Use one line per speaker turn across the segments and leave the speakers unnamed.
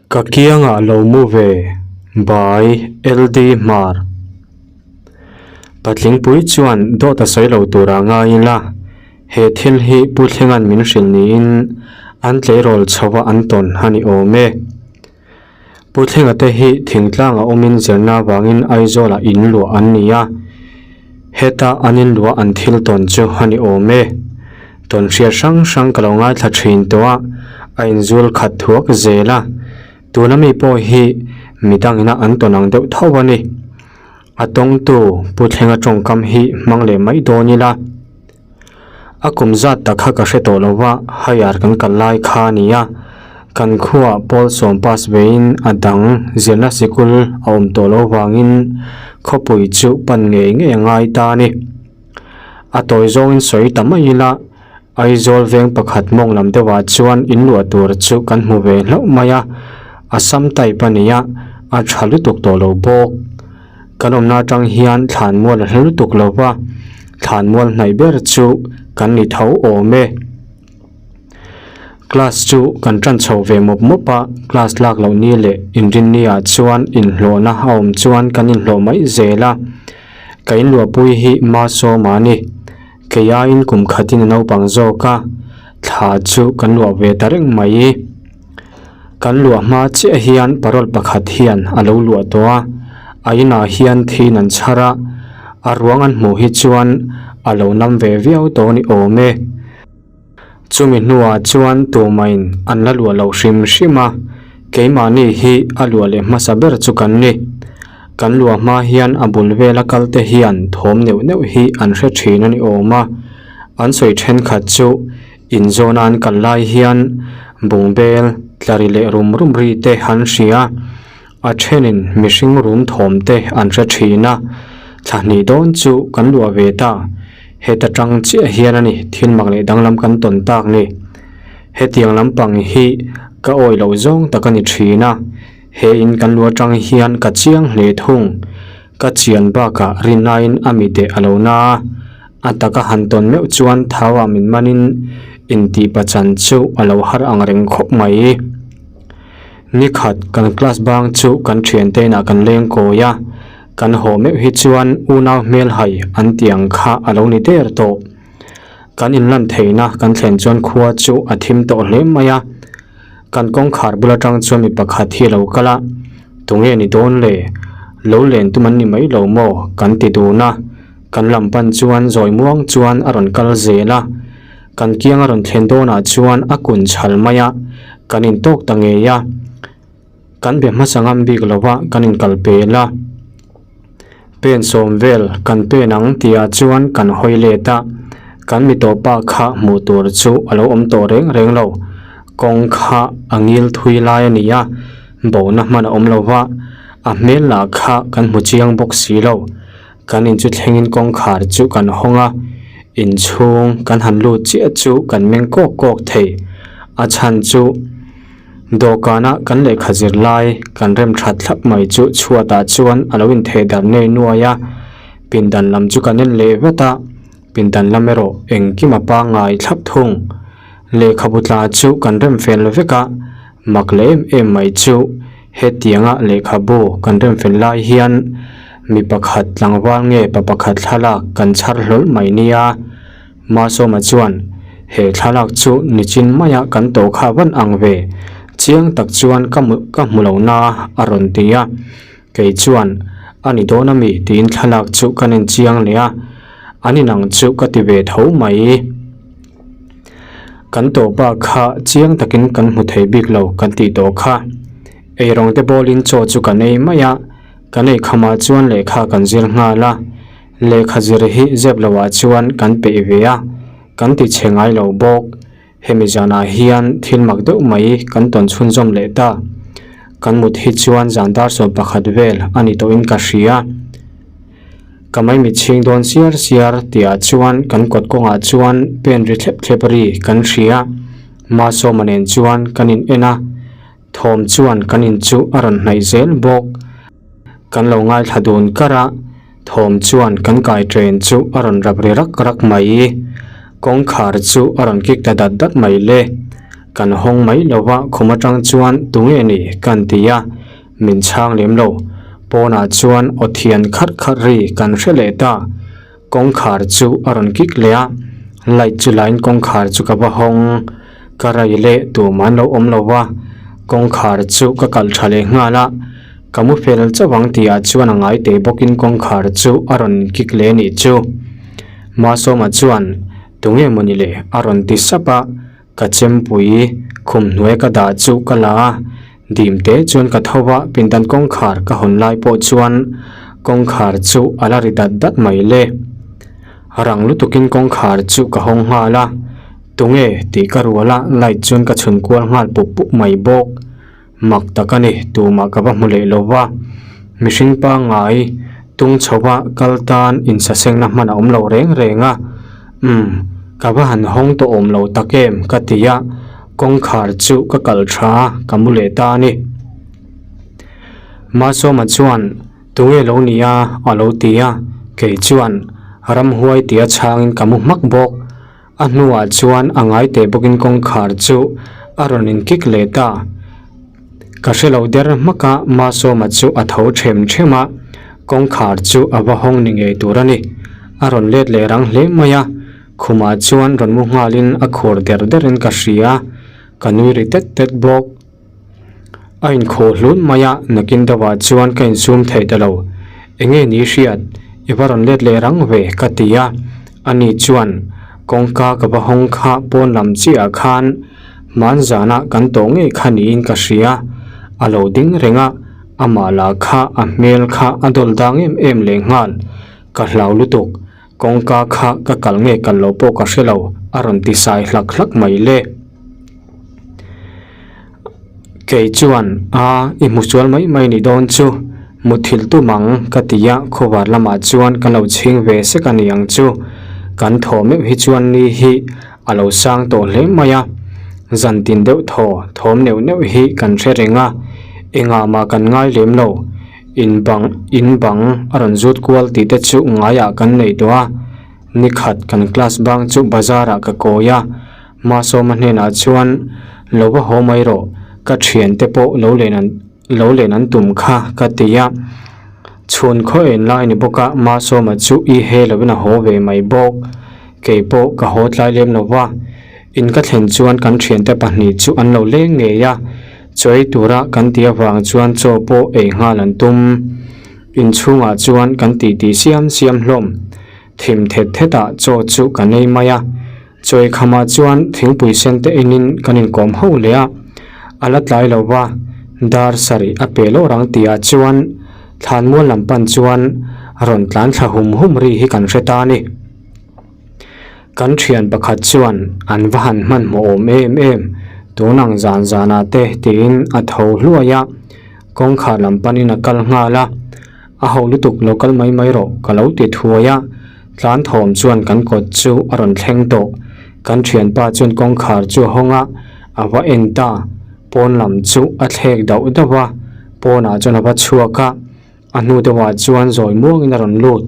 Ka kiangah lo mu ve, by LD Hmar. Patlingpui chuan dawt a sawi lo tura ngai ila, he thil hi Pu Thlenga'n min hrilh niin an tleirawl chho a an tawn a ni awm e. Pu Thlenga te hi thingtlanga awmin zirna avangin Aizawlah in luah an ni a, heta an in luah an thil tawn chu a ni awm e. Tawn hriat hrang hrang ka lo ngaithla thin tawh a, a inzul khat thuak zel a, tuna mi pawh hi midangina an tawn ang deuh tho a ni. A tawngtu Pu Thlenga tawngkam hi hmang leh mai dawn ila. A kum zat tak kha ka hre tawh lo va, higher kan kal lai kha a ni a, kan khuaah pawl sawm pass vein a dang zirna sikul a awm tawh loh vangin khawpui chu pan ngei ngei a ngai ta a ni. A tawi zawngin sawi ta mai ila, Aizawl veng pakhat mawng lam deuhah chuan in luah tur chu kan hmu ve hlauh mai a, Assam type a ni a, a tha lutuk tawh lo bawk. Kan awmna atang hian thlanmual a hla lutuk lo va, thlanmual hnaih ber chu kan ni tho awm e. Class chu kan tan chho ve mawp mawp a, class lak loh ni leh inrinni ah chuan inhlawhna a awm chuan kan inhlawh mai zel a. Ka inluahpui hi Masawma a ni. Kei aiin kum khatin a naupang zawk a, thla chu kan luah ve ta reng mai. Kan luah hma chiah hian parole pakhat hian a lo luah tawh a, a inah hian thin an chhar a, a ruang an hmuh hi chuan a lo nam ve viau tawh a ni awm e. Chumi hnuah chuan tumahin an la luah loh hrim hrim a, keimahni hi a luah leh hmasa ber chu kan ni. Kan luah hma hian a bul vela kal te hian thawm neuh neuh hi an hre thin a ni awm a, an sawi thenkhat chu Inzawna an kal lai hian bungbel tla ri leh rum rum ri te an hria a, a thenin mihring rum thawm te an hre thin a, thla hnih dawn chu kan luah ve ta, heta tang chiah hian a ni thil mak leh danglam kan tawn tak ni. Hetiang lampang hi ka awi loh zawng tak a ni thin a, he in kan luah tang hian ka chiang hle thung. Ka chian bakah rinaiin a mi deh a lo na a, a taka han tawn meuh chuan thauah min manin intih pachan chu a lo har ang reng khawp mai. Nikhat kan class bang chu kan thiante inah kan leng kawi a, kan haw meuh hi chuan unau hmel hai an tih ang kha a lo ni der tawh. Kan inlan theihna kan thlen chuan khua chu a thim tawh hle mai a. Kan kawngkhar bul atang chuan mi pakhat hi a lo kal a, Tunge ni dawn le? Lo len tum an ni mai lo maw? kan ti dun a. Kan lam pan chuan zawi muang chuan a rawn kal zel a. Kan kiang a rawn thlen dawnah chuan a kun chhal mai a, kan intawk ta ngei a. Kan be hmasa ngam bik lo va, kan inkal pel a. Pen sawm vel kan pen ang tihah chuan kan hawi let a, kan mi tawh pa kha hmuh tur chu a lo awm tawh reng reng lo. Kawng kha a ngil thui lai a ni a, bona hman a awm lo va, a hmel lah kha kan hmu chiang bawk si lo. Kan in chu thlengin kawngkhar chu kan hawng a, inchhung kan han lut chiah chu kan meng kawk kawk thei. A chhan chu. Dawhkana kan lehkha zir lai kan rem that thlap mai chu chhuatah chuan a lo intheh dar nei nuai a, pindan lam chu kan en leh vat a, pindan lam erawh engkim a pangngai thlap thung. Lehkhabu tla chu kan rem fel vek a, mak leh em em mai chu hetianga lehkhabu kan rem fel lai hian mi pakhat tlangval nge pa pakhat thlalak kan chhar hlawl mai nia. Masawma chuan, He thlalak chu nichin maia kan tawh kha van ang ve, chiang tak chuan ka ka hmu lo na a rawn ti a. Kei chuan, A ni dawn ami? tiin thlalak chu ka nen chiang leh a, an inang chu ka ti ve tho mai. Kan tawh bak kha chiang takin kan hmu thei bik lo kan tih tawh kha. Eirawng te bawlin chaw chu kan ei mai a, kan ei khamah chuan lehkha kan zir nghal a. Lehkha zir hi zep loah chuan kan peih ve a, kan ti chhe ngai lo bawk. Hemi zanah hian thil mak deuh mai kan tawn chhunzawm leh ta. Kan mut hi chuan zan dar sawm pakhat vel a ni tawhin ka hria. Ka maimit chhing dawn siar siar tihah chuan kan kawt kawngah chuan pen ri thlep thlep ri kan hria. Masawma nen chuan kan in en a, thawm chuan kan in chu a rawn hnaih zel bawk. Kan lo ngaithla dun kar a. Thawm chuan kan kai train chu a rawn rap ri rak rak mai. Kawngkhar chu a rawn kik ta dat dat mai le. Kan hawng mai lo va, khum atang chuan tunge ni kan ti a, min chhang lem lo. Pawnah chuan aw thian kharh kharh ri kan hre leh ta. Kawngkhar chu a rawn kik leh a, light chu lain kawngkhar chu ka va hawng. Ka rai leh tumah an lo awm lo va, kawngkhar chu ka kalh tha leh nghal a, ka mu fel chauh ang tihah chuan a ngai teh bawkin kawngkhar chu a rawn kik leh nih chu. Masawma chuan, Tunge mawni le? a rawn ti sap a, ka chempui khum hnuai ka dah chu ka la a, dim te chuan ka tho va, pindan kawngkhar ka hawn lai pawh chuan kawngkhar chu a la ri dat dat mai le. Rang lutukin kawngkhar chu ka hawng nghal a, Tunge tih ka rual a, light chuan ka chhun kual nghal pup pup mai bawk. Mak tak a ni, tumah ka va hmu leh lo va. Mihring pangngai tung chho a kal tan insasengna hman a awm lo reng reng a. Umm, ka va han hawng tawh awm lo tak em ka ti a, kawngkhar chu ka kalh tha a, ka mu leh ta a ni. Masawma chuan Tunge lo ni a? a lo ti a, kei chuan ramhuai tia chhangin ka mu hmak bawk. A hnuah chuan a ngai teh bawkin kawngkhar chu a rawn inkik leh ta. Ka hre lo der hmak a, Masawma chu a tho them them a, kawngkhar chu a va hawng ni ngei tur a ni. A rawn let leh rang hle mai a, khumah chuan rawn mu nghalin a khur der derin ka hria, ka nui ri tet tet bawk. A inkhawh hlun mai a, nakin deuhah chuan ka insum theih ta lo. Enge ni hriat, i va rawn let leh rang ve ka ti a. Ani chuan, Kawngka ka va hawng kha pawn lam chiah khan hmanzana kan tawh ngei kha niin ka hria. A lo ding reng a, amah lah kha a hmel kha a dawl dang em em lehnghal. Ka hlau lutuk, Kawngka kha ka kal nge kal lo pawh ka hre lo, a rawn ti sai hlak hlak mai le. Kei chuan, A, i hmu sual mai mai ni dawn chu, muthilh tum ang, ka ti a, khawvar lamah chuan ka lo chhing ve sek a ni ang chu. Kan thaw meuh hi chuan ni hi a lo sang tawh hle mai a, zan tin deuh thaw thawm neuh neuh hi kan hre reng a, engah mah kan ngai lem lo. In bang in bang a rawn zut kual tih te chu ngaiah kan nei tawh a, nikhat kan class bang chu bazar ah ka kawi a, Masawma hnenah chuan lo va haw mai rawh, ka thiante pawh lo len an lo len an tum kha ka ti a, chhun khaw en lai ni bawk a Masawma chu i he lovin a haw ve mai bawk, kei pawh ka haw tlai lem lo va, in ka thlen chuan kan thiante pahnih chu an lo leng ngei a. Chawi tura kan tih avang chuan chaw pawh ei nghal an tum. Inchhungah chuan kan titi siam siam hlawm. Thim thet thetah chaw chu kan ei mai a. Chawi khamah chuan thingpui sen te enin kan inkawm ho leh a. A la tlai lo va, dar sarih a pe lawr ang tihah chuan thlanmual lam pan chuan rawn tlan thla hum hum ri hi kan hre ta a ni. Kan thian pakhat chuan an va han hmanhmawh awm em em, tun ang zan zanah te tiin a tho hluai a, kawngkhar lam panin a kal nghal a, a ho lutuk lo kal mai mai rawh ka lo ti thuai a, tlan thawm chuan kan kawt chu a rawn thleng tawh, kan thianpa chuan kawngkhar chu a hawng a, a va en ta, pawn lam chu a thlek dauh dauh a, pawnah chuan a va chhuak a. A hnu deuhah chuan zawi muangin a rawn lut.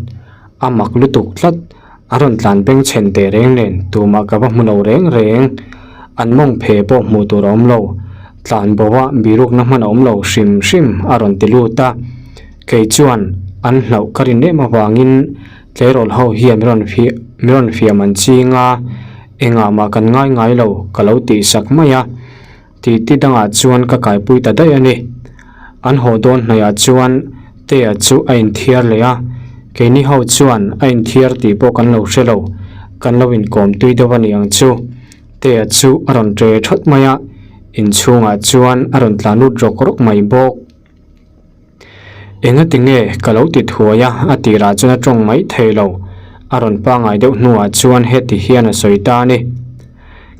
A mak lutuk tlat. A rawn tlan beng chhen teh reng nen tumah ka va hmu lo reng reng. An mawng phe pawh hmuh tur a awm lo. Tlan bo a birukna hman a awm lo hrim hrim a rawn ti lut a. Kei chuan an hlauh ka rin em avangin tleirawl ho hian mi rawn mi rawn fiam an ching a, engah mah kan ngai ngai lo ka lo tihsak mai a. Titi dangah chuan ka kaipui ta daih a ni. An haw dawn hnaihah chuan Tea chu a inthiar leh a, keini ho chuan a inthiar tih pawh kan lo hre lo, kan lo inkawm tui deuh a ni ang chu. Tea chu a rawn ṭe ṭhawt mai a, inchhungah chuan a rawn tlan lut rawk rawk mai bawk. Enga tinge ka lo ti thuai a, a tirah chuan a tawng mai thei lo. A rawn pangai deuh hnuah chuan heti hian a sawi ta a ni.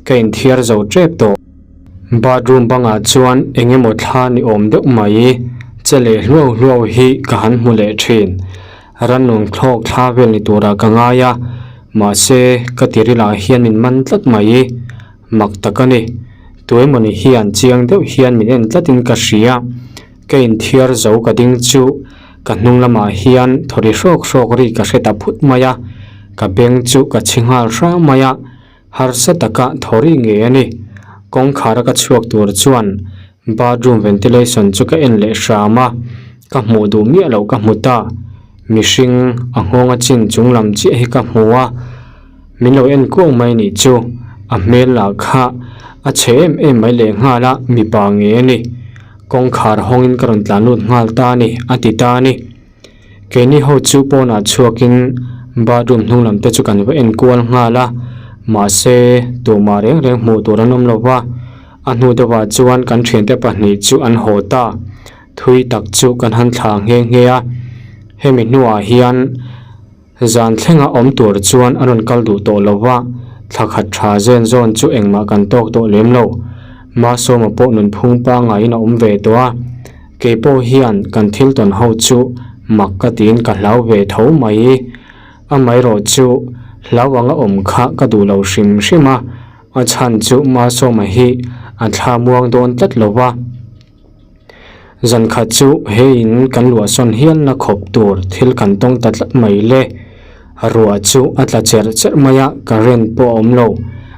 Ka inthiar zo tep tawh. Bathroom bangah chuan eng emaw thla ni awm deuh mai che leh hluau hluau hi ka han hmu leh thin. Rannung thlawk thla vel ni turah ka ngai a, mahse ka tirilah hian min man tlat mai. Mak tak a ni. Tuemawni hian chiang deuh hian min en tlatin ka hria. Ka inthiar zo ka ding chu ka hnung lamah hian thawri hrawk hrawk ri ka hre ta phut mai a. Ka beng chu ka chhi nghal hrang mai a, harsa taka thawri ngei a ni. Kawngkhar a ka chhuak tur chuan bathroom ventilation chu ka en leh hram a, ka hmuh duh miah loh ka hmu ta. Mihring a nghawng a chin chung lam chiah hi ka hmu a, min lo en kuau mai nih chu. A hmel lah kha a chhe em em mai leh nghal a, mipa nge a ni. Kawngkhar hawngin ka rawn tlan lut nghal ta a ni, a ti ta a ni. Keini ho chu pawnah chhuakin bathroom hnung lam te chu kan va en kual nghal a, mahse tumah reng reng hmuh tur an awm lo va, a hnu deuhah chuan kan thiante pahnih chu an haw ta, thui tak chu kan han thlah nghe nghe a, hemi hnuah hian zan thlenga awm tur chuan an rawn kal duh tawh lo va, thla khat tha zen zawn chu engmah kan tawk tawh lem lo, Masawma pawh nunphung pangaiin a awm ve tawh a. Kei pawh hian kan thil tawn ho chu mak ka tiin ka hlau ve tho mai. Amaherawh chu hlau anga awm kha ka duh lo hrim hrim a, a chhan chu Masawma hi a thla muang dawn tlat lo va. Zan khat chu he in kan luahsawn hialna khawp tur thil kan tawng ta tlat mai le. Ruah chu a tla cherh cherh mai a, current pawh a awm lo.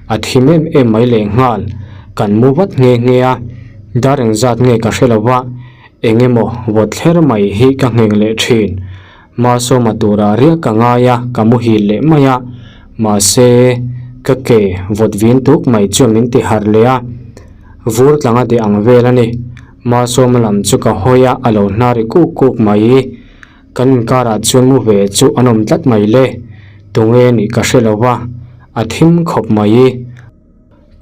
A thim em em mai lehnghal. Kan mu vat nghe nghe a, dar engzat nge ka hre lo va, eng emaw vawt thler mai hi ka ngheng leh thin. Masawma tura riak ka ngai a, ka muhil leh mai a, mahse ka ke vawt vin tuk mai chuan min ti harh leh a, vur tlanga deh ang vel a ni. Masawma lam chu ka hawi a, a lo hnar ri kuk kuk mai. Kan inkarah chuan mu ve chu an awm tlat mai le, tunge nih ka hre lo va, a thim khawp mai.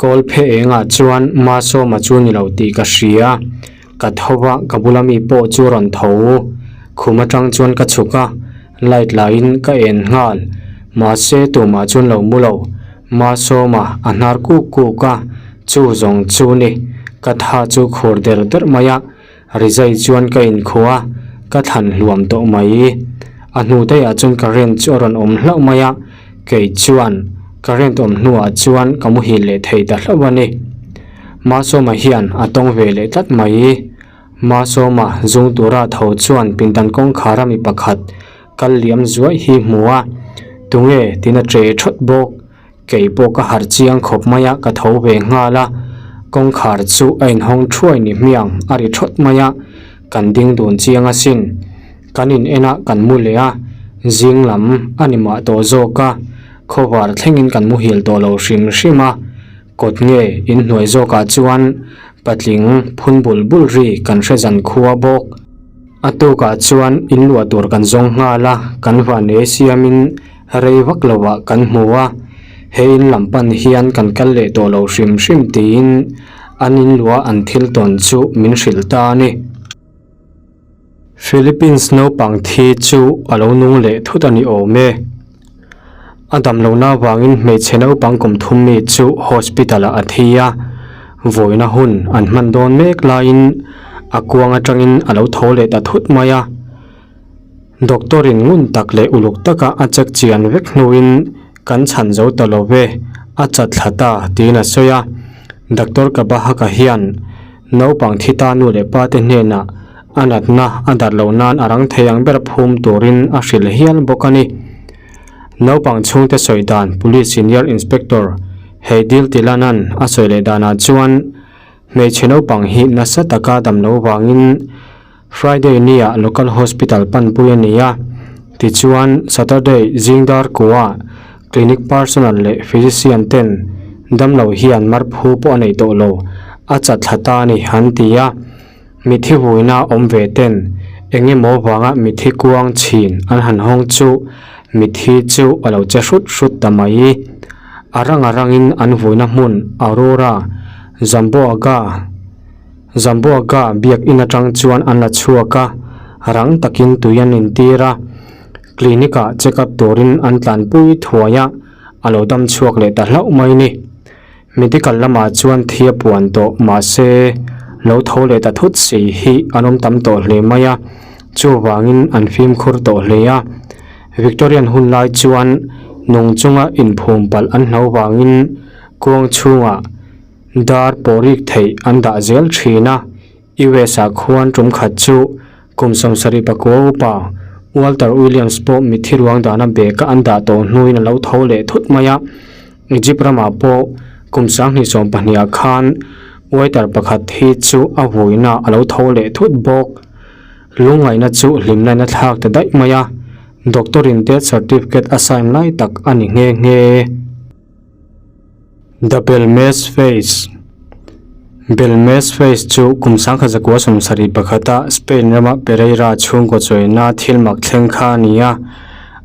Kawl phe engah chuan Masawma chu ni lo tih ka hria, ka tho va ka bula mi pawh chu rawn tho. Khum atang chuan ka chhuk a, light laiin ka en nghal, mahse tumah chuan lo mu lo. Masawma a hnar kuk kuk a, chu zawng chu ni, ka tha chu khur der der mai a. Rizai chuan ka inkhuh a, ka thlan hluam tawh mai. A hnu daihah chuan current chu a rawn awm hlauh mai a, kei chuan current awm hnuah chuan ka muhil leh thei ta hlauh a ni. Masawma hian a tawng ve leh tlat mai. Masawma zung tura tho chuan pindan kawngkhar a mi pakhat kal liam zuaih hi hmu a, tunge tiin a che thawt bawk. Kei pawh ka harh chiang khawp mai a, ka tho ve nghal a, kawngkhar chu a inhawng thuai ni hmiang a ri thawt mai a, kan ding dun chiang asin. Kan in en a, kan mu leh a, zing lam a ni mah tawh zawk a, khawvar thlengin kan muhil tawh lo hrim hrim a, kawt nge inhnuai zawkah chuan patling phun bul bul ri kan hre zan khua bawk. A tukah chuan inluah tur kan zawng nghal a, kan vanei siamin rei vak lovah kan hmu a, he in lam pan hian kan kal leh tawh lo hrim hrim tiin an inluah an thil tawn chu min hrilh ta a ni. Philippines naupang thi chu a lo nung leh thut a ni awm e. A dam lohna avangin hmeichhe naupang kum thum mi chu hospital ah a thi a, vawiina hun an hman dawn mek laiin a kuang atangin a lo tho leh ta thut mai a. Doctor in ngun tak leh uluk taka a check chian vek hnuin kan chhan zo ta lo ve, a chat thla ta tiin a sawi a. Doctor Kabahaka hian naupang thi ta nu leh pa te hnenah a natna a darh loh nan a rang thei ang ber phum turin a hrilh hial bawk a ni. Naupang chhungte sawi dan Police Senior Inspector Heidil Tilanan a sawi leh danah chuan hmeichhe naupang hi nasa taka dam lo vangin Friday nia local hospital panpui a ni a, tichuan Saturday zing dar kuah clinic personnel leh physician ten damlo hian marphu pawh a nei tawh lo, a chat thla ta a ni an ti a. Mithi vuina awm ve ten eng emaw vanga mithi kuang chhin an han hawng chu mithi chu a lo che hrut hrut ta mai. A rang a rangin an vuina hmun Aurora, Zamboanga, Zamboanga biakinn atang chuan an la chhuak a, rang takin tui an intir a, clinic ah check up turin an tlanpui thuai a, a lo dam chhuak leh ta hlauh mai ni. Medical lamah chuan thi a puan tawh mahse lo tho leh ta thut si hi an awm tam tawh hle mai a, chuvangin an fimkhur tawh hle a. Victorian hun lai chuan nung chunga inphum palh an hlo vangin kuang chhungah Dar pawh rik theih an dah zel thin a, US ah khuan tum khat chu kum 74 upa Walter Williams pawh mithi ruang dahna bag a an dah tawh hnuin a lo tho leh thut mai a, Egypt ramah pawh Kum 2020 ah khan waiter pakhat hi chu a vuina a lo tho leh thut bawk. Lungngaihna chu hlimna in a thlak ta daih mai a, doctor in death certificate a sign lai tak a ni nghe nghe. The Belmez Face Belmez Face chu kum 1971 a Spain rama Pereira chhungkaw chawina thil mak thleng kha a ni a,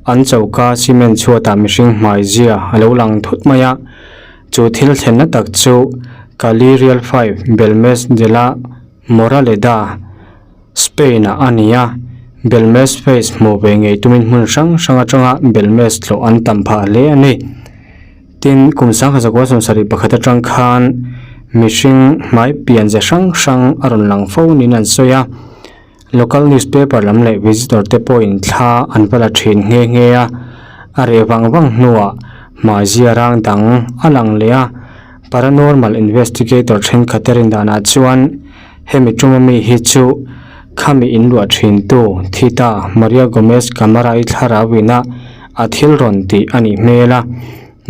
an choka cement chhuatah mihring hmai zia a lo lang thut mai a. Chu thil thlenna tak chu Calle Real 5 Belmez de la Moraleda, Spain-ah a ni a, Belmez Face hmuh ve ngei tumin hmun hrang hrang atanga Belmez tlawh an tam phah hle a ni. Tin, kum 1971 atang khan mihring hmai pian ze hrang hrang a rawn lang fo niin an sawi a, local newspaper lam leh visitor te pawhin thla an va la thin nghe nghe a, a reh vang vang hnuah hmai zia rang dang a lang leh a, paranormal investigator thenkhat a rin danah chuan Hemi tuma mi hi chu khami in luah thintu Thita Maria Gomez Camara-i thlarau ina a thil rawn tih a nih hmel a.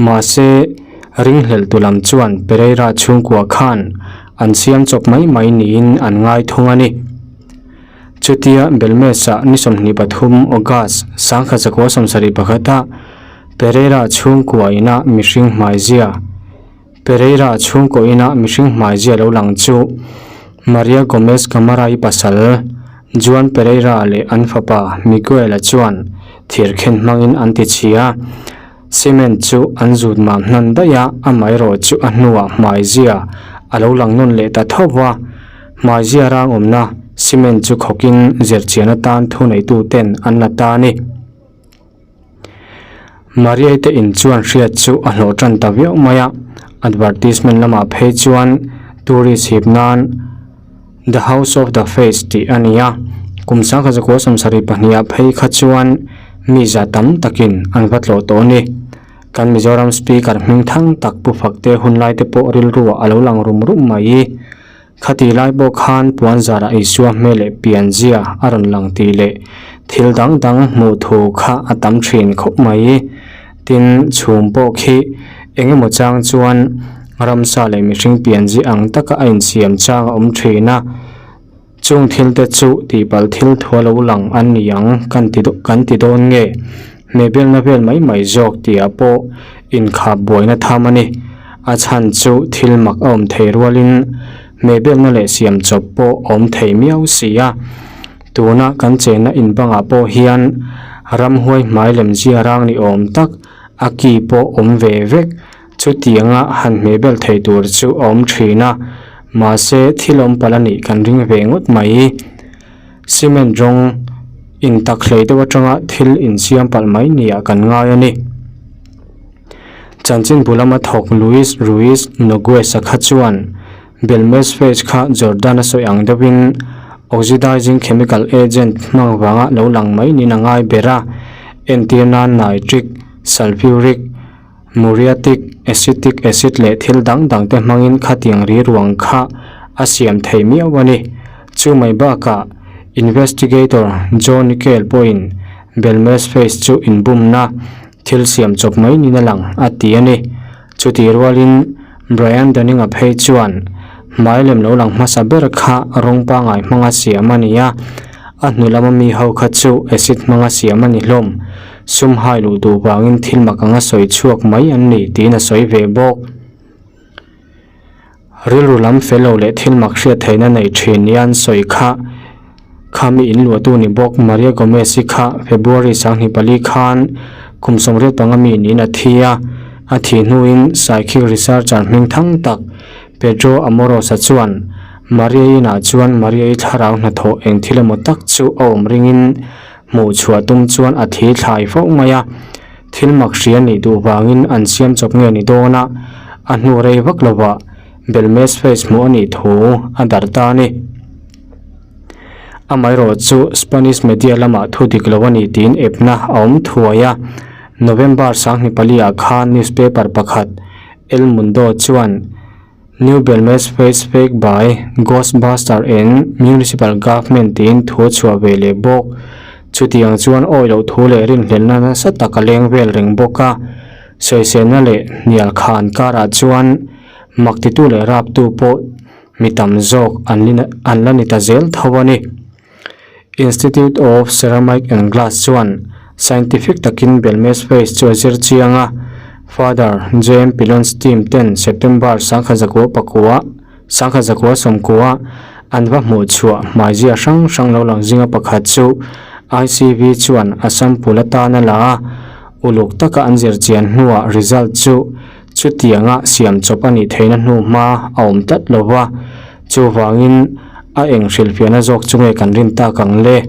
Mahse, ringhlelhtu lam chuan Pereira chhungkua khan an siam chawp mai mai niin an ngai thung a ni. Chutia Belmez-ah ni 23 August 1971-ah Pereira chhungkua ina mihring hmaizia, Pereira chhungkaw ina mihring hmaizia lo lang chu Maria Gomez Camara-i pasal Juan Pereira leh an fapa Miguel-a chuan thirkhen hmangin an ti chhi a. Cement chu an zut mam hnan daih a, amaherawh chu a hnuah hmaizia a lo lang nawn leh ta tho va. Hmaizia rang awmna cement chu khawkin zirchian atan thuneituten an la ta a ni. Maria-i te in chuan hriat chu a hlawh tan ta viau mai a, advertisement lamah phei chuan tourist hip nan The House of the Face tih a ni a, kum 1972 ah phei kha chuan mi za tam takin an va tlawh tawh a ni. Kan Mizoram Speaker hming thang tak Pu Fakte hunlai te pawh rilruah a lo lang rum rum mai. Khati lai pawh khan puan zarah Isua hmel leh pianzia a rawn lang tih leh thil dang dang hmuh thu kha a tam thin khawp mai. Tin, chhum pawh khi eng emaw chang chuan ramsa leh mihring pianzia ang taka a insiam chang a awm thin a. Chung thil te chu tihpalh thil thu a lo lang an ni ang kan ti kan ti dawn nge? Hmehbelna vel mai mai zawk tihah pawh inkhap buaina tham a ni. A chhan chu thil mak a awm thei rualin hmehbelna leh siam chawp pawh a awm thei miau si a. Tuna kan chenna in bangah pawh hian ramhuai hmai lem zia rang ni awm tak a ki pawh awm ve vek. Chutianga han hmehbel thei tur chu a awm thin a, mahse thil awm palh a nih kan ring ve ngawt mai. Cement rawng in tak hlei deuh atanga thil insiam palh mai nia kan ngai a ni. Chanchinbu lama thawk Luis Ruiz Nogues-a kha chuan Belmez Face kha Jordan a sawi ang deuhin oxidizing chemical agent hmang vanga lo lang mai niin a ngai ber a, entir nan nitric, sulfuric, Muriatic, acetic acid leh thil dang dang te hmangin khatiang ri ruang kha a siam thei miau a ni. Chu mai bakah Investigator Joe Nickell pawhin Belmez Face chu inbumna thil siam chawp mai niin a lang a ti a ni. Chutih rualin Brian Dunning-a phei chuan hmai lem lo lang hmasa ber kha rawng pangngai hmanga siam a ni a, a hnu lama mi ho kha chu acid hmanga siam a ni hlawm. Sum hai luh duh vangin thil mak anga sawi chhuak mai an ni tiin a sawi ve bawk. Rilru lam fel lo leh thil mak hriat theihna nei thin nia an sawi kha khami in luahtu ni bawk Maria Gomez-i kha February 24 khan kum 85 mi niin a thi a, a thih hnuin psychic researcher hming thang tak Pedro Amorosa chuan Maria-i inah chuan Maria-i thlarau hnathawh eng thil emaw tak chu a awm ringin Hmuh chhuah tum chuan a thi thlai fo mai a, thil mak hria nih duh vangin an siam chawp nge ni dawn a, a hnu rei vak lovah Belmez Face hmuh a nih thu a darh ta a ni. Amaherawh chu Spanish media lamah thu dik lo a ni tiin epna a awm thuai a, November 24 ah khan newspaper pakhat El Mundo chuan, New Belmez Face Fake by Ghostbuster in Municipal Government tiin thu a chhuah ve leh bawk. Chutiang chuan awi loh thu leh rinhlelhna nasa tak a leng vel reng bawk a. Sawiselna leh hnial khan karah chuan. Mak titu leh raptu pawh mi tam zawk an an la ni ta zel tho a ni. Institute of Ceramic and Glass chuan scientific takin Belmez face chu a zir chiang a, Father JM Pilon's team ten September sangkhat zakua pakua, sangkhat zakua sawmkua an va hmuh chhuah hmaizia hrang hrang lo lang zinga pakhat chu ICV chuan a sample atan a la a, uluk taka an zir chian hnuah result chu chutianga siam chawp a nih theihna hnu hma a awm tlat lo va. Chuvangin, a eng hrilhfiahna zawk chu nge kan rin tak ang le?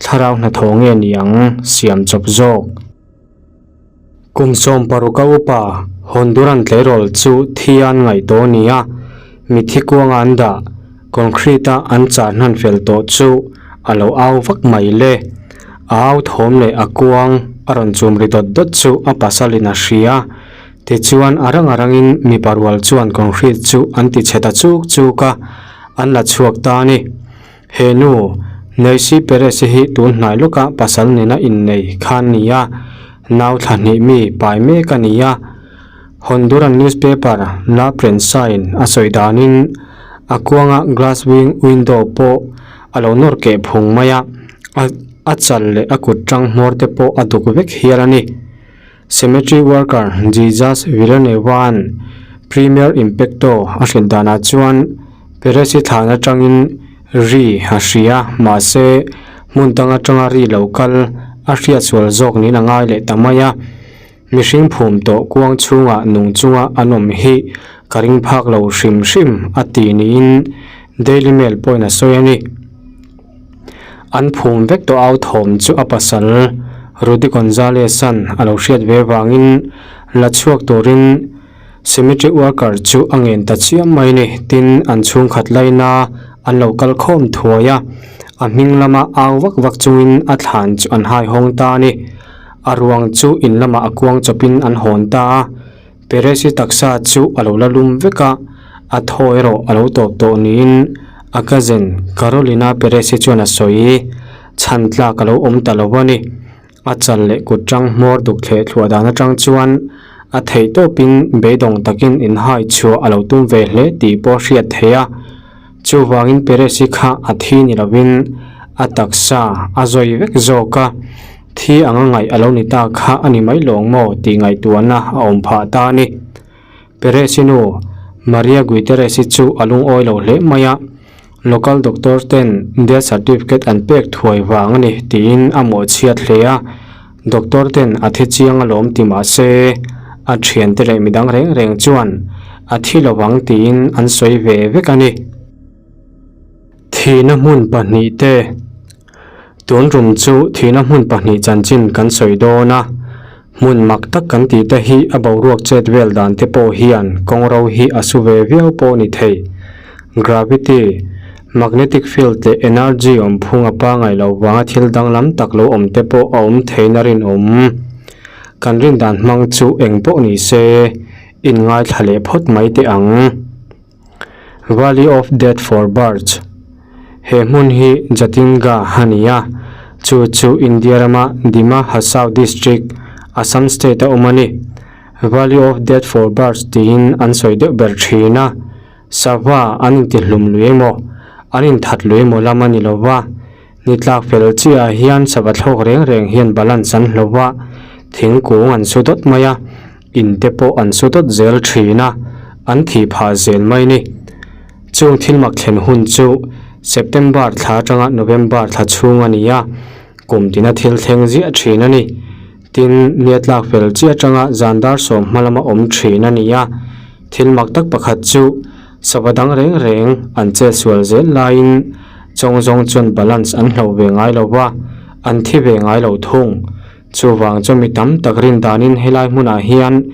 Thlarau hnathawh nge ni ang siam chawp zawk? Kum 16 a upa Honduran tleirawl chu thi an ngaih tawh a ni a, mitthi kuanga an dah, concrete-a an chah hnan fel tawh chu a lo au vak mai le. A au thawm leh a kuang a rawn chum ri dawt dawt chu a pasalin a hria. Tichuan, a rang a rangin mipa rual chuan concrete chu an ti chhe ta chuk chuk a, an la chhuak ta a ni. He nu, Neisy Perez-i hi tun hnai lawka pasal nena innei kha an ni a, nau thla hnih mi pai mek a ni a. Honduran newspaper La Prensa-in a sawi danin, a kuanga glass wing window pawh a lo nawr keh phung mai a, a chal leh a kut tang hmawr te pawh a duk vek hial a ni. Cemetery worker Jesus Villanueva-a'n Premier Impacto a hrilh danah chuan Perez-i thlan atangin ri a hria, mahse hmun dang atanga ri lo kal a hriat sual zawk niin a ngai leh ta mai a. Mihring phum tawh kuang chhungah nung chunga an awm hi ka ring phak lo hrim hrim a ti niin Daily Mail pawhin a sawi a ni. An phum vek tawh au thawm chu a pasal Rudy Gonzalez-a'n a lo hriat ve vangin la chhuak turin cemetery worker chu a ngen ta chiam mai ni. Tin, an chhungkhat laina an lo kal khawm thuai a, a hming lama au vak vak chungin a thlan chu an haihawng ta a ni. A ruang chu in lamah a kuang chawpin an hawn ta a. Perez-i taksa chu a lo la lum vek a, a thaw erawh a lo tawp tawh niin a cousin Carolina Perez-i chuan a sawi. Chhan tlak a lo awm ta lo a ni. A chal leh kut tang hmawr duk thleh thluah dan atang chuan a theih tawpin beidawng takin inhai chhuah a lo tum ve hle tih pawh a hriat theih a. Chuvangin Perez-i kha a thi ni lovin a taksa a zawi vek zawk a. Thi anga ngaih a lo ni ta kha a ni mai lawng maw tih ngaihtuahna a awm phah ta a ni. Perez-i nu, Maria Guiterres-i chu a lungawi lo hle mai a, local doctor ten death certificate an pek thuai vang a ni tiin a mawhchhiat hle a, doctor ten a thi chiang alawm ti mah se a thiante leh midang reng reng chuan a thi lovang tiin an sawi ve vek a ni. Thihna hmun pahnihte Tun rum chu thihna hmun pahnih chanchin kan sawi dawn a, hmun mak tak kan tih te hi a boruak chet vel dan te pawh hian kawng ro hi a su ve viau pawh ni thei. Gravity, magnetic field leh energy awm phung a pangai loh vanga thil danglam tak lo awm te pawh a awm theihna rinawm. Kan rin dan hmang chu eng pawh ni se, inngaithla leh phawt mai teh ang. Valley of Death for Birds, He hmun hi Jatinga a ni a, chu chu India rama Dima Hasao District, Assam State a awm a ni. Valley of Death for Birds tiin an sawi deuh ber thin a, sava an intihlum lui emaw, an inthat lui emaw lam a ni lo va, Ni tlak fel chiah ah hian sava thlawk reng reng hian balance an hlo a, thingkung an su dawt mai a, in te pawh an su dawt zel thin a, an thih phah zel mai ni. Chung thil mak thlen hun chu September thla atanga November thla chhung a ni a, kum tina thil thleng ziah thin a ni. Tin, nia tlak fel chiah atanga zan dar sawm hma lama awm thin a ni a, thil mak tak pakhat chu Sava dang reng reng an chet sual zel laiin chawng zawng chuan balance an hloh ve ngai lo va, an thi ve ngai lo thung. Chuvang chu mi tam tak rin danin helai hmunah hian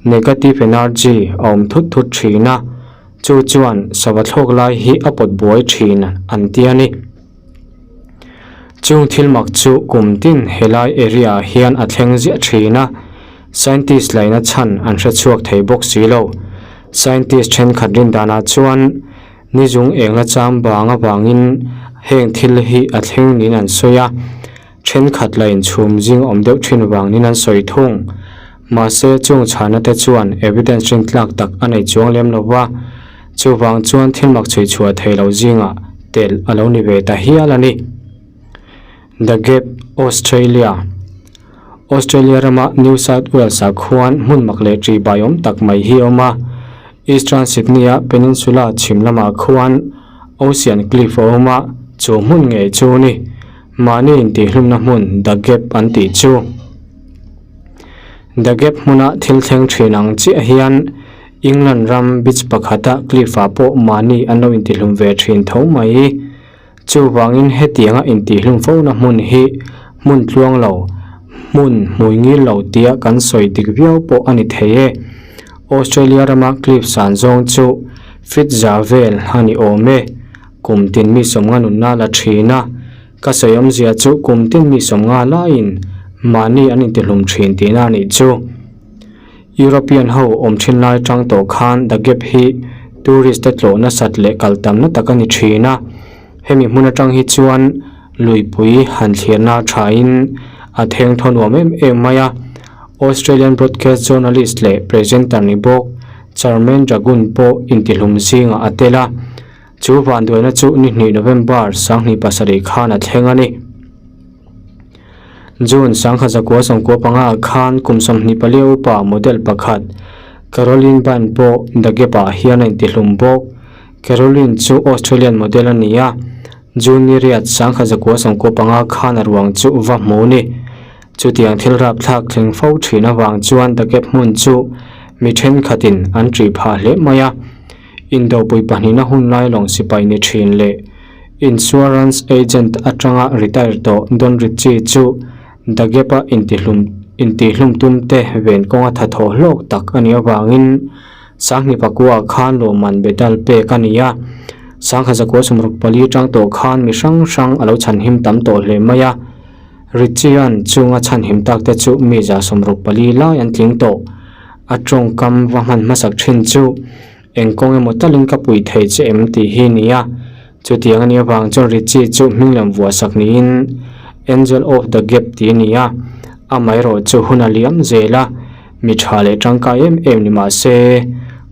negative energy a awm thut thut thin a, chu chuan sava thlawk lai hi a pawt buai thin an ti a ni. Chung thil mak chu kum tin helai area ah hian a thleng ziah thin a, scientist laina chhan an hre chhuak thei bawk si lo. Scientist thenkhat rin danah chuan ni zung engla cham bang avangin heng thil hi a thleng niin an sawi a, thenkhat la inchhum zing awm deuh thin vang niin an sawi thung. Mahse, chung chhana te chuan evidence rintlak tak a nei chuang lem lo va, chuvang chuan thil mak chhui chhuah thei lo zingah telh a lo ni ve ta hial a ni. The Gap, Australia Australia rama New South Wales-ah khuan hmun mak leh ṭih baiawm tak mai hi a awm a. Eastern Sydney-a peninsula chhim lamah khuan Ocean Cliff a awm a, chu hmun ngei chu ni. Mahni intihhlumna hmun The Gap an tih chu. The Gap hmuna thil thleng thin ang chiah hian England ram beach pakhata cliff-ah pawh mahni an lo intihlum ve thin tho mai. Chuvangin hetianga intihlum fona hmun hi hmun tluang lo, hmun hmui ngil lo tia kan sawi dik viau pawh a ni thei e. Australia rama cliff san zawng chu feet za vel a ni awm e. Kum tin mi sawmnga nunna la thin a, ka sawi awmzia chu kum tin mi sawmnga laiin mahni an intihlum thin tihna a nih chu. European ho awm thin lai tang tawh khan The Gap hi tourist te tlawh nasat leh kal tamna tak a ni thin a, hemi hmun atang hi chuan luipui han thlirna thain a theng thaw nuam em em mai a. Australian broadcast journalist leh presenter ni bawk Charmaine Dragun pawh intihlum zingah a tel a, chu vanduaina chu ni hnih November 2007 khan a thleng a ni. June 1995 ah khan kum 24 upa model pakhat Caroline Byrne pawh The Gap ah hian a intihlum bawk. Caroline chu Australian model a ni a, June ni riat 1995 khan a ruang chu va hmu ni. Chutiang thil rapthlak thleng fo thin avang chuan The Gap hmun chu mi thenkhatin an ṭih phah hle mai a. Indopui pahnihna hun lai lawng sipai ni thin leh Insurance agent atanga retire tawh Don Ritchie chu The Gap-a intihlum intihlum tumte ven kawnga tha thawh hlawk tak a nih avangin Sanghni pakua khan lawmman medal pek a ni a. Sangha zakua sawmruk pali atang tawh khan mi hrang hrang a lo chhanhim tam tawh hle mai a. Ritchie-a'n chunga chhanhim takte chu mi 164 lai an tling tawh. A tawngkam va hman hmasak thin chu Eng kawng emaw talin ka pui thei che em tih hi nia. Chutiang a nih avang chuan Richie chu hming lam vuah sak niin Angel of the Gap tih a ni a, amaherawh chu hun a liam zel a, mi tha leh tangkai em em ni mah se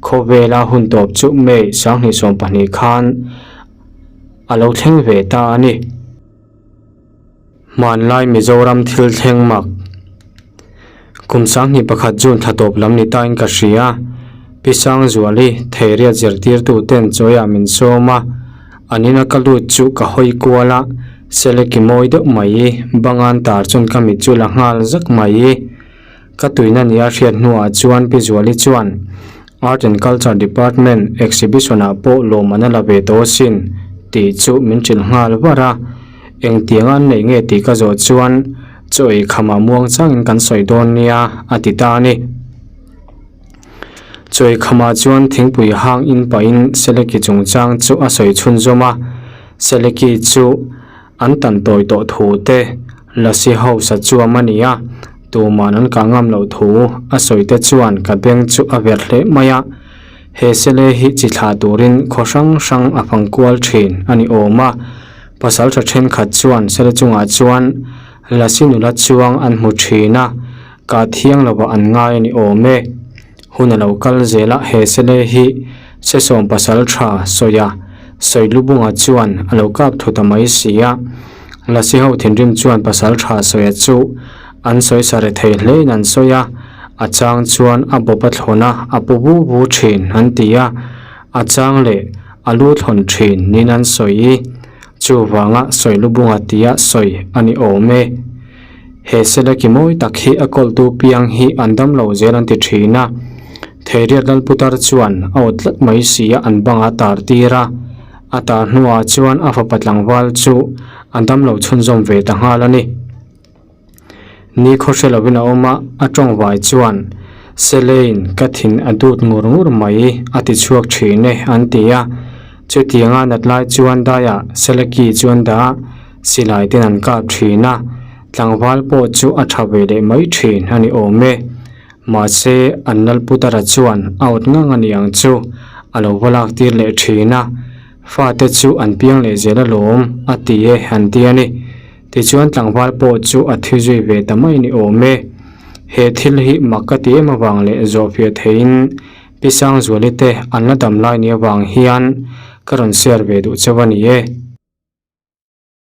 khawvela hun tawp chu May 2022 khan a lo thleng ve ta a ni. Hmanlai Mizoram thil thleng mak. Kum 21 June thla tawp lam ni tain ka hria. Pi Sangzuali Theiriat zirtirtu ten chawiah min sawm a, an ina ka lut chu ka hawi kual a, Seleki mawi deuh mai, bangan tar chuan ka mit chu la nghal zak mai. Ka tuina nia hriat hnuah chuan Pi Zuali chuan Art and Culture Department exhibition ah pawh lawmman a la ve tawh asin tih chu min hrilh nghal var a. Engtiang an neih nge tih ka zawh chuan chaw ei khamah muang changin kan sawi dawn nia a ti ta a ni. Chaw ei khamah chuan thingpui hang in pahin Seleki chungchang chu a sawi chhunzawm a, Seleki chu An tan tawi tawh thu te Lasi House-a chuam a ni a, tuman an kah ngam loh thu a sawi te chuan ka beng chu a ver hle mai a. He sele hi chi thlah turin khaw hrang hrang a fang kual thin a ni awm a. Pasaltha thenkhat chuan sele chungah chuan Lasi nula chuang an hmu thin a, kah thiang lovah an ngai a ni awm e. Hun a lo kal zel a, he sele hi Sesawm pasal tha sawi a, sawi lubunga chuan a lo kap thu ta mai si a. Lasi ho thinrim chuan pasal tha sawia chu an sawi sa re thei hlein an sawi a, a chang chuan a bawp a thlawn a, a pu bu bu thin an ti a, a chang leh a lu thlawn thin niin an sawi. Chuvanga sawi lubunga tia sawi a ni awm e. He sele ki mawi tak hi a kawltu piang hi an dam lo zel an ti thin a. Theiriat Lalputar chuan a awt tlat mai si a an bangah tar tir a. A tar hnuah chuan a fapa tlangval chu a dam lo chhunzawm ve ta nghal a ni. Ni khaw hre lovin a awm a, a tawngvai chuan Selein ka thin a dut ngur ngur mai a ti chhuak thin e an ti a. Chutianga nat lai chuan daiah Sele ki chuan dah a. Silai ten an kap thin a, tlangval pawh chu a tha ve leh mai thin a ni awm e. Mahse, an Lalputara chuan a awt ngang a ni ang chu a lo va lak tir leh thin a, fate chu an piang leh zel alawm a ti e an ti a ni. Tichuan tlangval pawh chu a thi zui ve ta mai a ni awm e. He thil hi mak ka ti em avang leh zawhfiah theiin Pi Sangzuali te an la dam lai ni avang hian ka rawn share ve duh cheu a ni e.